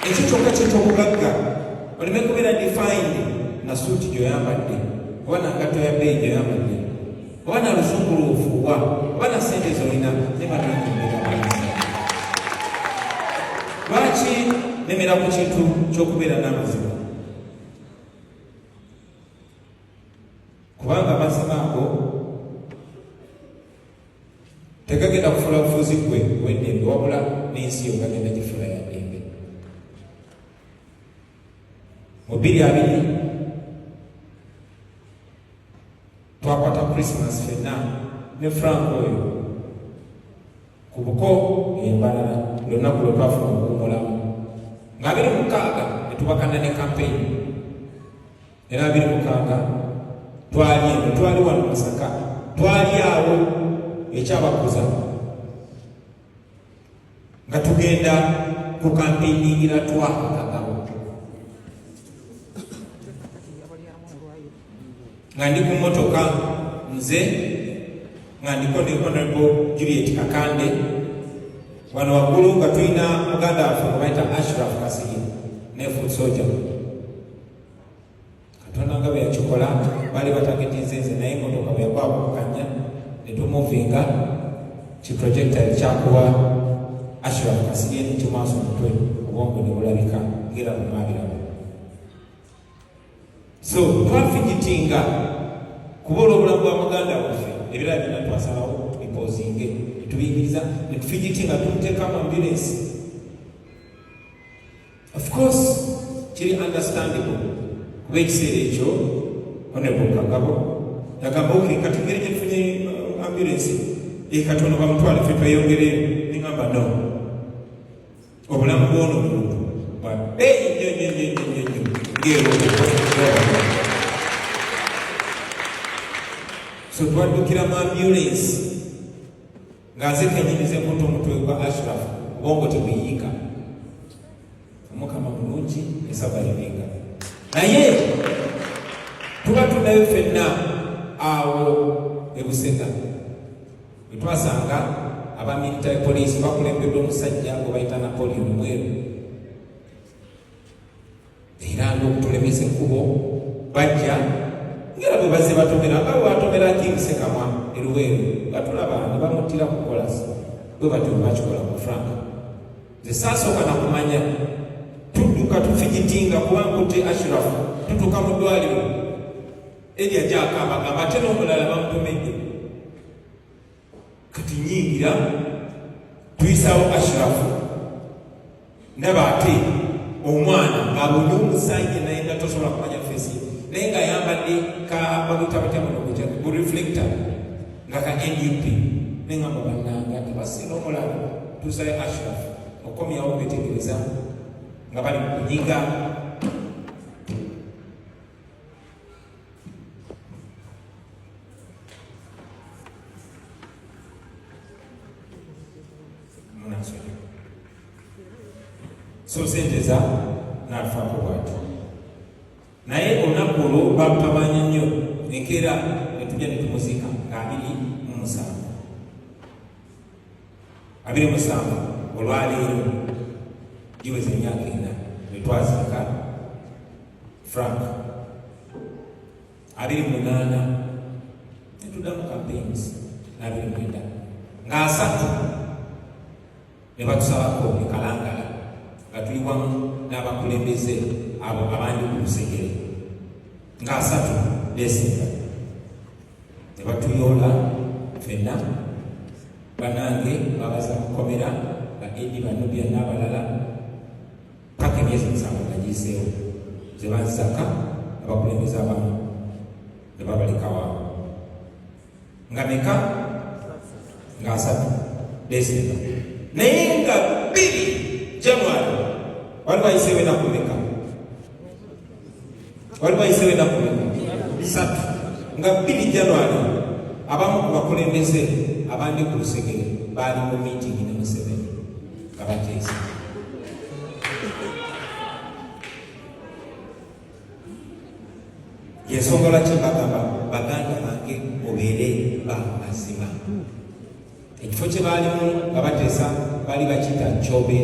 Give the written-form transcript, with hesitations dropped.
Ekyo kyokka kyekyobugagga, oleme kubeera defined na suuti gyoyambadde oba na ngatto ya bbeeyi gyoyambadde oba na luzungu lwofuuwa oba na sente zolina. Ne banange, lwaki nemera ku kintu ky'okubeera n'amazima? Kubanga amazima ago tegagenda kufuula bufuuzi gwe ow'eddembe, wabula n'ensi yo gagenda gifuula ya ddembe. Mu 2020 twakwata Christmas fenna ne Frank oyo ku buko embalala, lunaku lwe twafuna okuwumulamu nga 26 netubakana ne campaign. Era 26 twali eno, twali wano Masaka, twali awo ekyabakuza nga tugenda ku campaigningira Twaha Kagabo, nga ndi ku motoka nze, nga ndiko ne Honorable Juliet Kakande wano waggulu, nga tulina muganda waffe gwe bayita Ashraf Kasirye ne foot soldier. Katonda nga bwe yakikola, baali batagetinze nze, naye emotoka bwe yagwako kukanya ne tumuvinga, kiprojectile kyakuba Ashraf Kasirye nekimwaso omutwe, obwongo ne bulabika ngera bwemwabiraba. So twafigitinga kuba olw'obulamu bwa muganda waffe, ebirala byonna twasalawo bipozinge, netubiyimiriza, netufigitinga, tumuteeka mu ambulance. Of course kiri understandable, kuba ekiseera ekyo Honorable Kagabo yagamba, "Ok, kati ngeri gyetufunye ambulance ekatono, bamutwale, ffe tweyongereyo." Nengamba, "No, obulamu bw'ono omuntu bwa bbeeyi nnyo nnyo nnyo nnyo nnyo nnyo ng'era." So twaddukira mu ambulance nga nze kenyini ze nkutte omutwe gwa Ashraf, obwongo tebuyiika. Omukama mulungi, esurvivinga, naye tuba tunayo ffenna awo ebusega bwe twasanga aba military police bakulembeddwa omusajja gwe bayita Napoleon Mweru, era ngaokutulemesa ekkubo. Bajja ngera bwe bazze batomera, nga bwe batomera King Sekamwa eruweeru, nga tulaba ne bamuttira ku kolasi, bwe batyo bwe bakikola ku Frank. Nze saasooka nakumanya, tudduka, tufigitinga kuba nkutte Ashraf, tutuuka mu ddwaliro, eri ajja akamba, gamba ate n'omulala bamutomedde. Kati nyingira, tuyisawo Ashrafu, ndaba ate omwana ng'abonye omusaayi, naye nga tosobola kumanya face, naye ng'ayambadde ka baguyita batya muno bu reflector nga ka NUP. Neŋamba, bannanga, tebasiina omulala? Tusayo Ashraf, okomyawo kwetegereza nga bali mu kunyiga. Munansonyiwa. So senteza n'afaako bwati, naye olunaku olwo balutabanya nnyo. Enkeera netujja netumuziika nga 27, 27. Olwaleero giweza emyaka 4 netwaziika Frank. 28 netuddamu campaigns, n'29 nga 30 ne batusalako e Kalangala nga tuli wamu n'abakulembeze abo abandi ku lusegere, nga 30 Desemba ne batuyoola ffenna. Banange, babaza mukomera ba Edi Banubia n'abalala paka emyezi 7 nga giyiseewo, ze banzaka abakulembeze abamu ne babalekawo nga meka nga 30 Desemba, naye nga 2 January wali wayiseewo enaku meka? Wali wayiseewo enaku meka? 3. Nga 2 January abamu ku bakulembeze abandi ku lusegere baali mu meeting ne Museveni nga bateesa. Yensonga lwaki bagamba, baganda bange, mubeere ba mazima. Ekifo kye baalimu nga bateesa baali bakiyita Kyobe